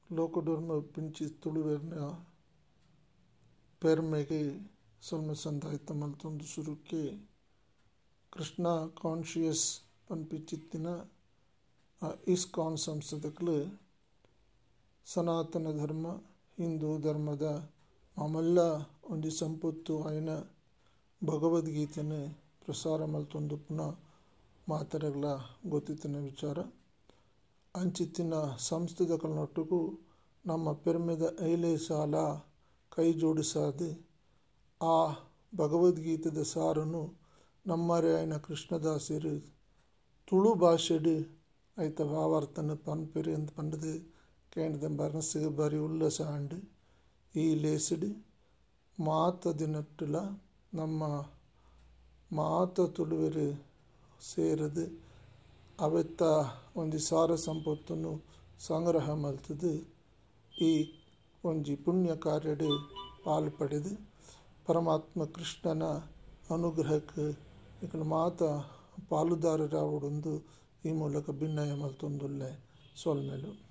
ಲೋಕೊಡೊರ್ಮೆ ಉಪ್ಪುಂಚಿ ತುಳುವೆರ್ನ ಪೆರ್ಮೆಗ್ ಸೊಲ್ಮೆ ಸಂದಾಯ್ತ ಮಲ್ತೊಂದು ಸುರುಕ್ಕೆ Krishna conscious ಪನ್ಪಿಂಚಿತ್ತಿನ ISKCON ಸಂಸ್ಥೆದಕ್ಲು ಸನಾತನ ಧರ್ಮ, ಹಿಂದೂ ಧರ್ಮದ ಮಾಮಲ್ಲ ಒಂಜಿ ಸಂಪೊತ್ತು ಆಯಿನ ಭಗವದ್ಗೀತೆನ್ ಪ್ರಸಾರ ಮಲ್ತೊಂದುಪ್ಪುನ ಮಾತೆರೆಗ್ಲಾ ಗೊತ್ತಿತ್ತಿನ ವಿಚಾರ. ಅಂಚಿತ್ತಿನ ಸಂಸ್ಥೆದಕಲ್ನೊಟ್ಟುಗು ನಮ್ಮ ಪೆರ್ಮೆದ ಐಲೇ ಸಾಲ ಕೈ ಜೋಡಿಸಾದ್ ಆ ಭಗವದ್ಗೀತೆದ ಸಾರೊನು ನಮ್ಮರೆ ಆಯಿನ ಕೃಷ್ಣದಾಸೆರ್ ತುಳು ಭಾಷೆಡ್ ಐತ ಭಾವಾರ್ಥನ್ ಪನ್ಪೆರ್ ಅಂದ್ ಪಂಡ್ದ್ ಕೇಂಡ್ದ್ ಮನಸ್ಸ್ಗ್ ಬಾರಿ ಉಲ್ಲಸ ಆಂಡ್. ಈ ಲೇಸ್ಡ್ ಮಾತ ದಿನಟ್ಟ್ಲ ನಮ್ಮ ಮಾತ ತುಳುವೆರ್ ಸೇರ್ದ್ ಅವೆತ್ತ ಒಂಜಿ ಸಾರ ಸಂಪೊತ್ತುನು ಸಂಗ್ರಹ ಮಲ್ತ್ದ್ ಈ ಒಂಜಿ ಪುಣ್ಯ ಕಾರ್ಯಡ್ ಪಾಲ್ ಪಡೆದ್ ಪರಮಾತ್ಮ ಕೃಷ್ಣನ ಅನುಗ್ರಹಕ್ ನಿಕುಲು ಮಾತ ಪಾಲುದಾರೆರಾವೊಡುಂದು ಈ ಮೂಲಕ ಬಿನ್ನಯ ಮಲ್ತೊಂದುಲ್ಲೆ. ಸೊಲ್ಮೆಲು.